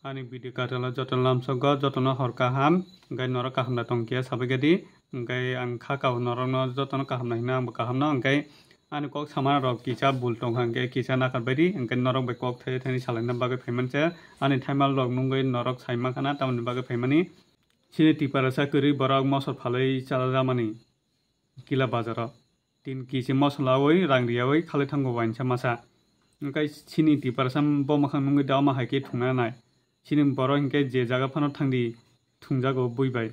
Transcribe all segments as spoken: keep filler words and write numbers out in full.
Ani video kathalo jotono lamsogo, jotono hor kaham, hwnkhe norok kaham da tongkhe sabaikhe di, hwnkhe ang kha kao norokno jotono kaham nai hino, angbo kaham no, hwnkhe ani kok samani rok kisa bul tongkha, hwnkhe kisa nakarbai di, hwnkhe norok bai kok thai thani salaina bagwi phaimani se, ani thaimal rok nungwi norok saimankha na, tamoni bagwi phaimani. Chini Tiprasa kwrwi borok mosor phalwi chalajamani kila bazaro. Tin kisi mosor lawi rang riyawi khalwi thango wainsa masa. Hwnkhe chini Tiprasa bo mwkhang nungwi da omo hai khe thungna nai. Chini borok hinkhe je jaga phano thangdi thungjago bui bai.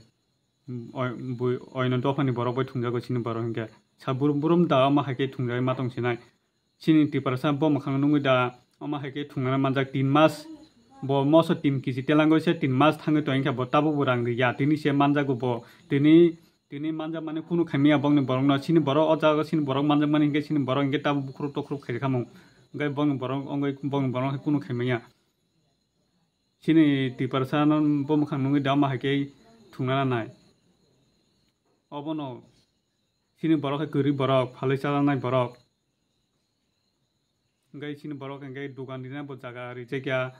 Oi-, bui-, oino dophani borok bai thungjago chini borok hinkhe. Sa burum burum da omo hai khe thungjagwi ma tong sinai. Chini Tiprasa bo mwkhang nungwi da omo hai khe thungnani manjak tin mas. Bo moso tin kisi telangwi se tin mas thangwi tongkha bo tabukbo rang riya. Tini se manjago bo. Tini, tini manjakmani kunu khaimaya bongni borokno. Chini borok o jaga chini borok manjakmani hinkhe chini borok hinkhe tabuk bukhuruk tokhuruk khairikha mung. Hinkhe bongni borok wngwi bongni borok kunu khaimaya. Chini Tiprasa no bo mwkhang nungwi da omo hai khe thungna nai. Obono chini borok khe kwrwi borok, phalwi chajaknai borok. Hwnkhe chini borok hwnkhe dugan rina bo jaga rijakya.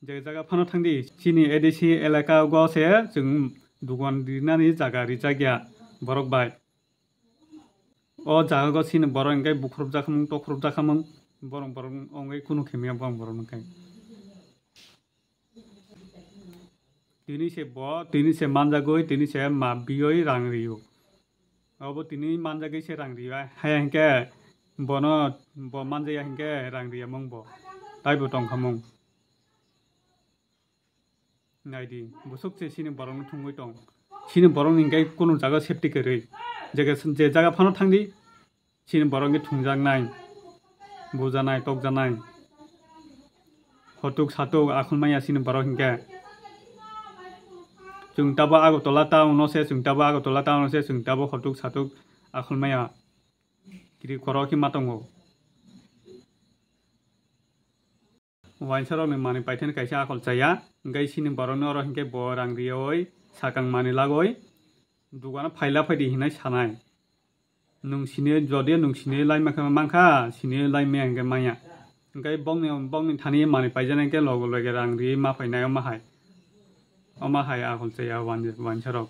Je jaga phano thangdi, chini A D C elaka go se chwng dugan rinani jaga rijakya borok bai. O jaga go chini borok hwnkhe bukhurupjakhamung, tokhurupjakhamung, borok borok wngwi kunu khaimaya borok borok hwnkhe. Tini se bo, tini se manjagwi, tini se ma biwi rang riyo. Obo tini manjagwi se rang riyo. Haya hinkhe bono, bo manjaya hinkhe rang riyamung bo. Taibo tongkhamung. Naidi, bwswk se chini borokno thungwi tong. Chini borokni hinkhe kunu jaga safety kwrwi. Je, je jaga phano thangdi, chini borok hinkhe thungjaknai, bujanai, tokjanai. Hotuk satuk akhol maya chini borok hinkhe. Chwng tabo Agartala town o se, chwng tabo Agartala town o se, chwng tabo hotuk satuk akhol maya. Kiri korok khe ma tongo. Wainsa rokni manwi paithani kaisa akhol chaya, hwnkhe chini borokno oro hinkhe bo rang riyawi sakang manwi lagwi dugano phaila phaidi hinwi sanai. Nwng sini, jodi nwng sini lai mankha, mankha, sini lai maya hinkhe maya. Hinkhe bongni, bongni thani manwi paijana hinkhe logo loge rang riwi ma phainai omo hai. Omo hai akhol chaya wan-, wainsa rok.